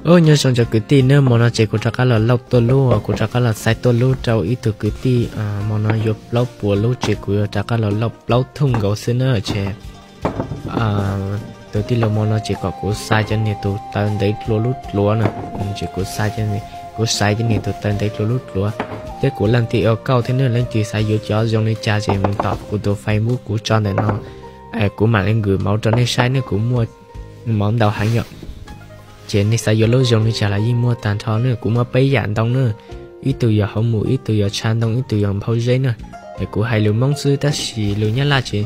Nyob zoo cov kwv tij nawb, hmo no ces kuv rov qab los lauj tuaj lub, kuv rov qab los xaiv tuaj lub rau ib tug kwv tij, hmo no yuav plaub puas lub ces kuv yuav rov qab los lauj plaub thooj nkaus xwb na ces tus tij laug hmo no ces kom kuv xaiv cov niag tus taw ntev dlua lub dluav na, ces kuv xaiv, kuv xaiv cov niag tus taw ntev dlua lub dluav, thiab kuv leej twg ua kauj thiab nej leej twg xav yuav cov zoo li cas ces mus tom kuv tus Facebook kuv tso ntawm no, kuv mam li nkws mauv rau nej saib ne, kuv muaj mauv ntau heev yom. Ces nej xav yuav lub zoo li cas los yeej muaj tag nrho na, kuv muaj peb yam ntoo na, ib tug yog hauv mus, ib tug yog tsha ntoo, ib tug yog nphau zeb na. Es kuv hais lus Hmoob xwb tab sis lus Nyab Laj ces,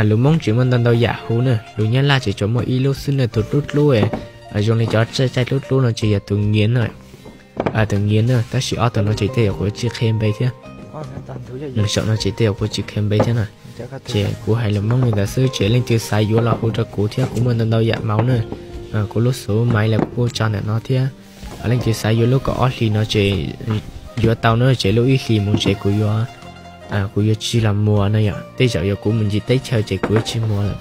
lus Hmoob tsis muaj ntau ntau yam hu na, lus Nyab Laj ces tsuas muaj ib lub xwb na, tus dlub dlub, zoo li cov txaij txaij dlub dlub no ces yog tus nyiav na, tus nyiav na, tab sis ob tug no ces tej zaum kuv tsis qhia npe thiab. Saum no ces tej zaum kuv tsis qhia npe thiab na. Ces kuv hais lus Hmoob li ntawd xwb ces leej twg xav yuav los hu rau kuv thiab, kuv muaj ntau ntau yam mauv na. Kuv lub xub maiv los kuv kuj tso ntawm no thiab. Leej twg xav yuav lub kaum ob hlis no ces yuav tau na, ces lub ib hlis mus ces kuv yuav, kuv yuav tsis los muag no yom, tej zaum yog kuv mus ncig teb chaws ces kuv yuav tsis muag lawm.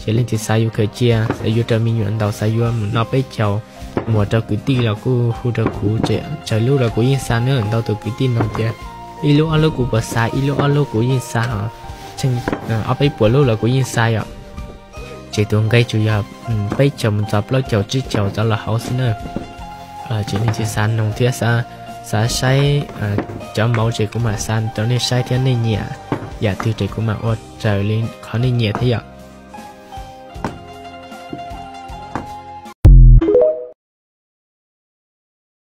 Ces leej twg xav yuav khaws cia, xav yuav rau me nyuam ntau, xav yuav mus noj peb caug, muag rau kwv tij los kuj hu rau kuv, ces tsawg lub los kuv yeej xa na, ntau tus kwv tij nug tias ib lub ob lub kuv puas xa, ib lub ob lub kuv yeej xa os, ob peb puas lub los kuv yeej xa yom. Ces tus nqe tsuas yog peb caug mus txog plaub caug tsib caug txog los hauv xwb na. Ces leej twg xav noog thiab xav saib cov mauv ces kuv mam xa rau nej saib thiab, nej nyiam yam twg ces kuv mam ua raws li qhov nej nyiam thiab yom.